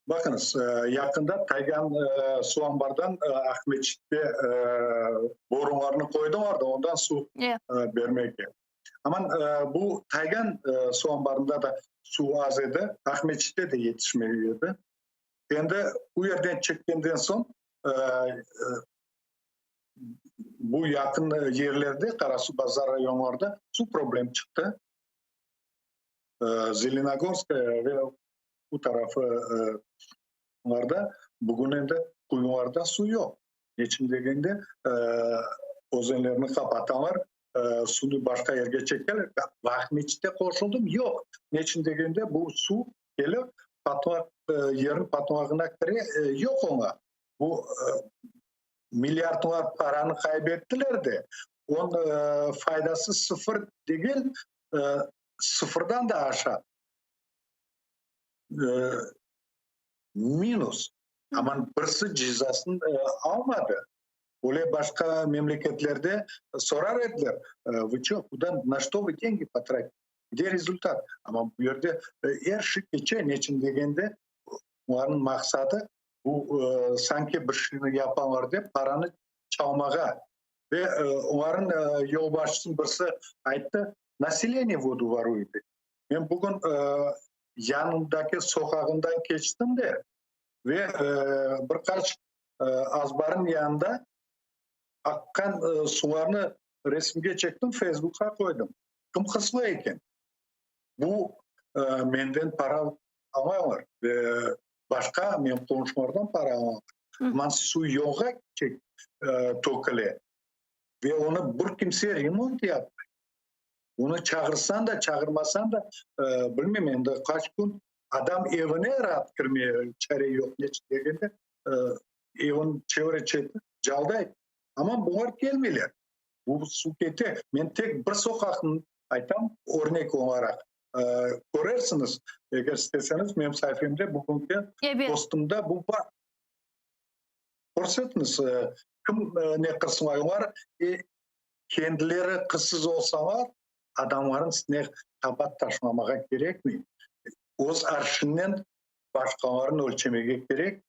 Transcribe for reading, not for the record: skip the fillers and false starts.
Baqıñız, yaqında Taygan suv anbardan Aqmescitte borularnı qoydılar da, ondan suv bermege. Aman bu Taygan suv anbarında da suv az edi, Aqmescitte de yetişmey edi. Endi bu yerden çekkenden soñ bu yaqın yerlerde, Qarasuvbazar rayonlarda suv problem çıqtı. Zelenogorskaya ve bu tarafı larda bugün endi quyularda suv yoq. Neçün degende, özenlerni qapatalar, suvnı başqa yerge çekeler. Aqmescitte qoşuldım, yoq. Neçün degende, bu suv kelip patlaq, yerniñ patlağına kire, yoq oña. Bu milliardlar paranı qaybettiler de, onıñ faydası sıfır degil, sıfırdan da aşağı. Minus. Aman birisi cezasını almadı. Öyle başqa memleketlerde sorar ediler: Вы че, куда, на что вы деньги потратили? Где результат? Amma bu yerde er şey keçe, neçün degende, olarnıñ maqsadı bu sanki bir şeyni yapalar dep, paranı çalmağa. Ve olarnıñ yolbaşçısınıñ birisi ayttı: Население воду ворует. Men bugün yanındaki soqağından keçtim de, ve bir qaç azbarnıñ yanında aqqan suvlarnı resimge çektim, Facebookqa qoydım. Kim hırslı eken? Bu menden para almaylar. Ve başqa men qomşulardan para alalar. Amma suv yolğa töküle. Ve onı bir kimse remont yapmay. Onı çağırsañ da, çağırmasañ da, bilmeyim endi qaç kün adam evine raat kirmeye çare yoq. Neçün degende, evniñ çevre çeti calday. Amma bular kelmeyler. Bu suv kete. Men tek bir soqaqnı aytam örnek olaraq. Körersiñiz, eger isteseñiz, menim saifemde bugünki postumda bu bar. Körsetiñiz, kim ne qırsın olar, kendileri qırsız olsalar, adamlarnıñ üstüne qabaat taşlamağa kerekmey. Öz arşınnen başqalarını ölçemege kerekmey.